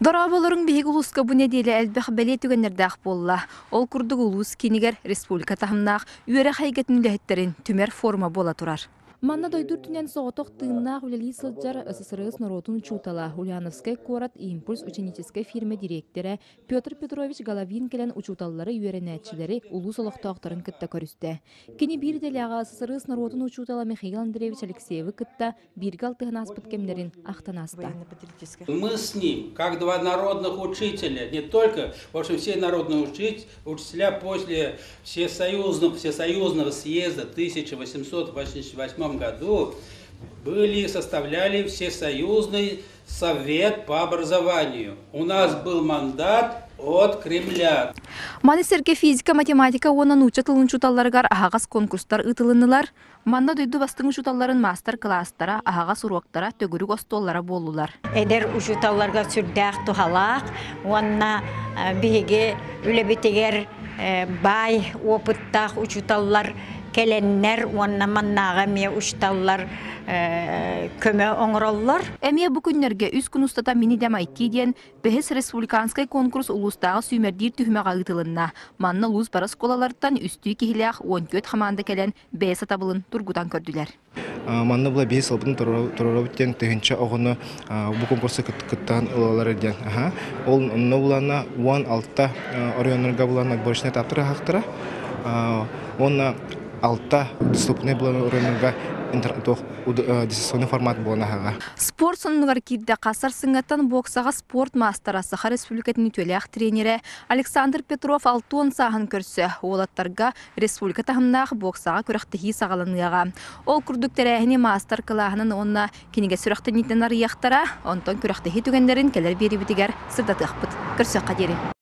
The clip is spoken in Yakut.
Дорооболоруҥ биһиги улууска бу нэдиэлэ элбэх бэлиэ түгэннэрдээх буолла. Ол курдук улуус киинигэр республика таһымнаах үөрэх эйгэтин үлэһиттэрин түмэр форума буола турар. Манна дойду үрдүнэн соҕотох тыыннаах үлэлии сылдьар СССР норуотун учуутала, Ульяновскай куорат Импульс ученическай фирма дириэктэрэ Петр Петрович Головин кэлэн учууталлары, үөрэнээччилэри, улуус олохтоохторун кытта көрүстэ. Кини биир идэлээҕэ СССР норуотун учуутала Михаил Андреевич Алексеевы кытта бииргэ алтыһан ааспыт кэмнэрин ахтан ааста. Мы с ним, как два народных учителя, не только, в общем, все народные учить, учителя после всесоюзного, всесоюзного съезда 1888 году были, составляли всесоюзный совет по образованию. У нас был мандат от Кремля. Маны сэргэ физика, математика уонна нуучча тылын учууталларыгар аһаҕас конкурстар ыытылыннылар. Манна дойду бастыҥ учууталларын маастар-кылаастара, аһаҕас уруоктара, төгүрүк остуоллара буоллулар. Эдэр учууталларга сүрдээх туһалаах уонна биһиги үлэбитигэр баай опыттаах учууталлар кэлэннэр уонна маннааҕы эмиэ учууталлар көмө оҥороллор. Эмиэ бу күннэргэ үс күн устата Мини-Дэм IT диэн Бэһис республиканскай конкурс улуустааҕы сүүмэрдиир түһүмэҕэ ыытылынна. Манна улуус бары оскуолаларыттан үстүү киһилээх 14 хамаанда кэлэн бэйэ сатабылын тургутан көрдүлэр. Манна була биһи сылбытын туруорабыт диэн тыһыынча оҕону бу конкурса кыттан ылалар диэн. Ол онно булана 16 оройуоннарга булан отборочный этаптар аһахтара. Уонна алта доступный булан оройуоннарга дистанционный формат буолан аһаҕа. Спорт сонунугар киирдэххэ, сарсыҥҥаттан боксаҕа спорт маастара, Саха Республикатын үтүөлээх тренерэ Александр Петров 60 сааһын көрсө, уолаттарга республика таһымнаах боксаҕа күрэхтэһии саҕаланыаҕа. Ол курдук тэрээһини маастар-кылааһынан уонна кинигэ сүрэхтэниитинэн арыйыахтара, онтон күрэхтэһии түгэннэрин кэлэр биэриибитигэр сырдатыахпыт. Көрсүөххэ диэри.